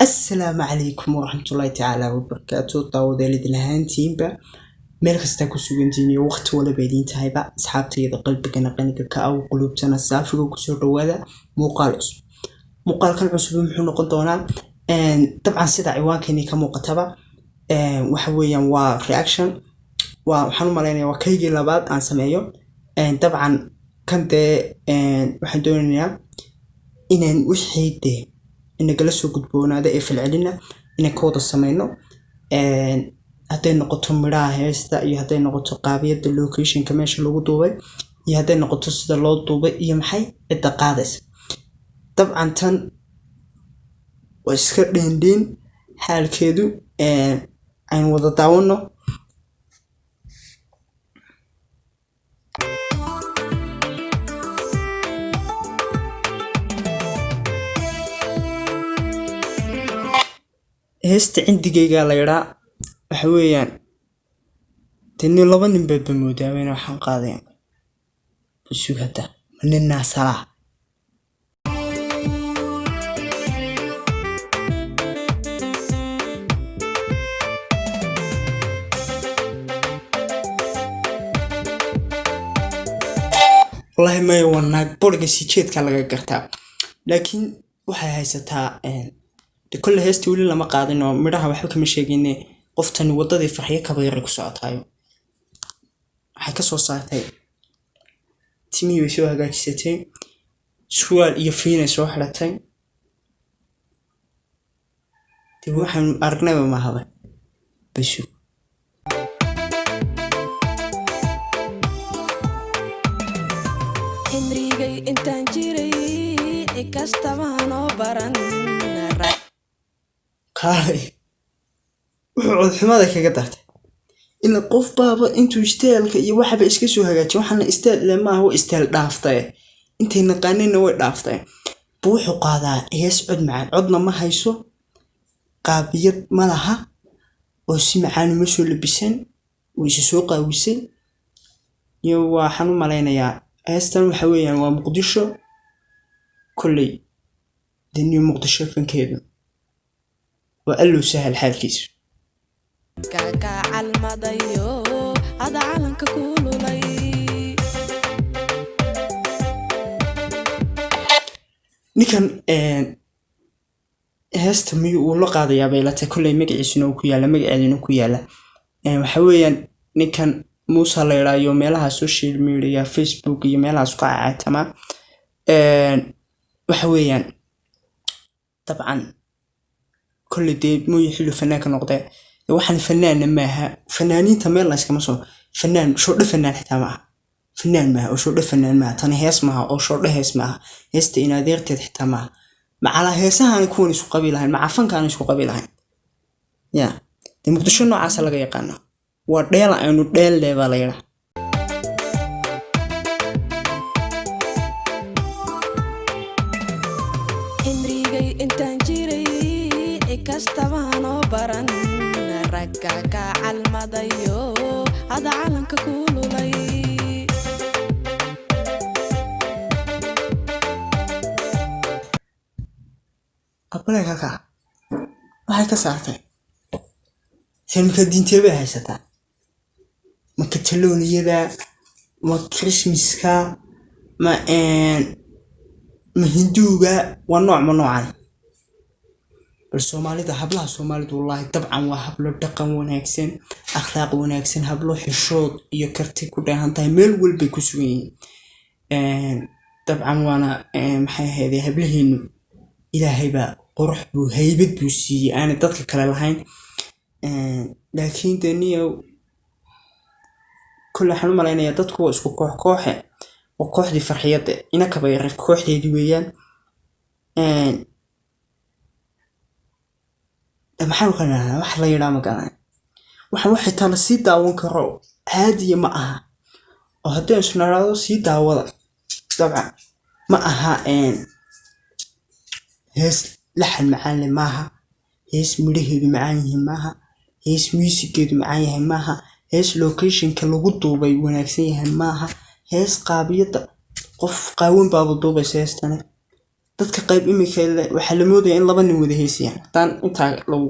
Assalaamu calaykum waraxmatullaahi tacaala wabarakaatu. Daawadeal idin ahaantiinba meel kastaa ku sugantihiin iyo waqti waliba idiin tahayba, asxaabtayda qalbigana qaniga ka aw, quluubtana saafiga, kusoo dhawaada muuqaal cusub. Muuqaalkan cusub muxuu noqon doonaa? Dabcan sida ciwaankeenii ka muuqataba, waxa weeyaan waa reaction. Waa waxaan u malaynayaa waa kaygii labaad aan sameeyo. Dabcan kan dee waxaan doonaynaa inaan wixii dee inagala soo gudboonaada ee falcelina inaan ka wada sameyno, hadday noqoto midhaha heesta iyo hadday noqoto qaabiyadda locationka meesha lagu duubay iyo hadday noqoto sida loo duubay iyo maxay cidda qaadaysa. Dabcan tan waa iska dheendheen xaalkeedu, aynu wada daawano. Heesta Cindigaygaa la yidhaa. Waxa weeyaan dee nin laba nin baadba moodaa wayna waxaan qaadayan sug hadda ma nin naasalaa. Wallaahi maya, waa naag boriga sii jeedka laga gartaa, laakiin waxay haysataa de kolle heesta weli lama qaadin oo midhaha waxba kama sheegine. Qoftani wadadii Farxiyo Kabayare ku socotaayo waxay ka soo saartay timihii bay soo hagaajisatay, surwaal iyo fiinay soo xiratay. Dee waxaanu aragnayba mahaba basu. Cimrigay intaan jiray ikastabaan oo baran. Kaalay, wuxuu codxumada kaga dartay ila qof baaba intuu isteelka iyo waxaba iska soo hagaajiy. Waxaana isteel ile maaha, waa isteel dhaaftay, intay naqaanayna way dhaaftay. Buu wuxuu qaadaa hees cod macaan, codna ma hayso, qaabiyad ma laha oo si macaan uma soo labisan, wuu isa soo qaawisay. Iyo waxaan u malaynayaa heestan waxa weeyaan waa Muqdisho kolley. Dee new Muqdisho fankeedu waa allow sahal xaalkiisu. Kakacalmadayo ada calanka kululay. Ninkan heesta miyuu uu la qaadayaa bay la tahay. Kolley magaciisuna uu ku yaala, magaceeduna ku yaala. Waxa weeyaan ninkan Muuse la yidhaayo, meelaha social media, Facebook iyo meelahaas ku cacaatama. Waxa weeyaan dabcan kolley dee mooye xillu fanaanka noqdee. Dee waxaan fanaanna maaha, fanaaniinta meel la iskama soo fanaan shoodhe, fanaan xitaa maaha, fanaan maaha oo shoodhe fanaan maaha. Tani hees maaha oo shoodhe hees maaha, heesta in adeerteed xitaa maaha. Macalaa heesahaan kuwan isku qabi lahayn, maca fankaan isku qabi lahayn ya. Dee Muqdisho noocaasa laga yaqaana, waa dheela aynu dheelle baa la yidhaa. Cimrigay intaan jiray ikastabaan oo baran ragga kacalmadayo ada calanka kululay. Abale kaka waxay ka saartay selmika diintee bay haysataa? Ma Kataloniyada, ma Christmaska, ma Hinduuga? Waa nooc ma noocan? Bal Soomaalida, hablaha Soomaalidu wallaahi dabcan waa hablo dhaqan wanaagsan, akhlaaq wanaagsan, hablo xishood iyo karti ku dheehan tahay, meel walbay ku sugan yihiin. Dabcan waana maxay ahayd, hablaheenu Ilaahay baa qurux buu haybad buu siiyey aanay dadka kale lahayn. Laakiin dee niyow kolle waxaan u malaynayaa dadku waa isku koox kooxe, waa kooxdii Farxiyadda ina Kabayare kooxdeedii weeyaan. Maxaan u kala wax la yidhaa ma garanay. Waxaan wax xitaa lasii daawan karo caadiya ma aha, oo haddii aan isnaraado sii daawada dabcan ma aha. Hees laxan macaan leh maaha, hees midhaheedu macaan yihiin maaha, hees muusigeedu macaan yahay maaha, hees locationka lagu duubay wanaagsan yahay maaha, hees qaabiyadda qof qaawan baaba duubaysa heestani. Dadka qayb imika waxaa la moodaya in laba nin wada heesayaan haddaan intaa lagu.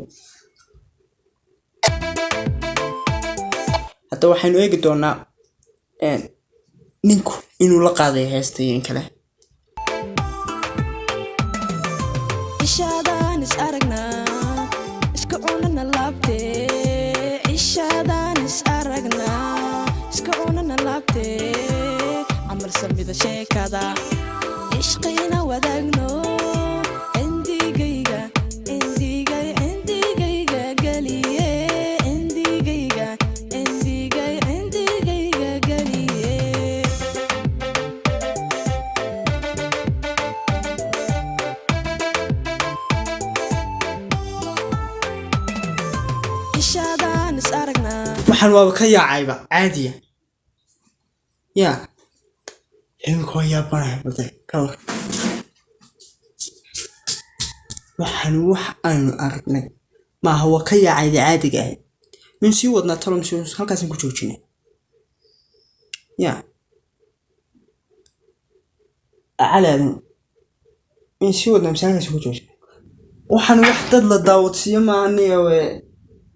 Hadda waxaynu eegi doonaa ninku inuu la qaadayo heesta iyo in kale. Ishaadaan is aragnaa, iska cunana laabtee. Ishaadaan is aragnaa, iska cunana laabtee. Camal samida sheekada, ishqina wadaagno. Cindigayga, cindigay, cindigayga geliye. Cindigayga, cindigay, cindigayga geliye. Ishaadaan is aragnaa. Waxaan waaba ka yaacayba caadiya ya. Imika waa yaabanaya baday kawar. Waxaan wax aynu aragnay maaha, waa ka yaacayda caadiga ahayd. Min sii wadnaa talo mise halkaasaan ku joojinay ya cali aadan? Min sii wadnaa mise halkaasaan ku joojinay? Waxaan wax dad la daawadsiiyo maaha niyo.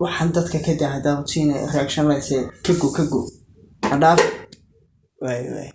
Waxaan dadka ka daa daawadsiinaya reaction layse. Ka go, ka go, ha dhaaf. Waay waay.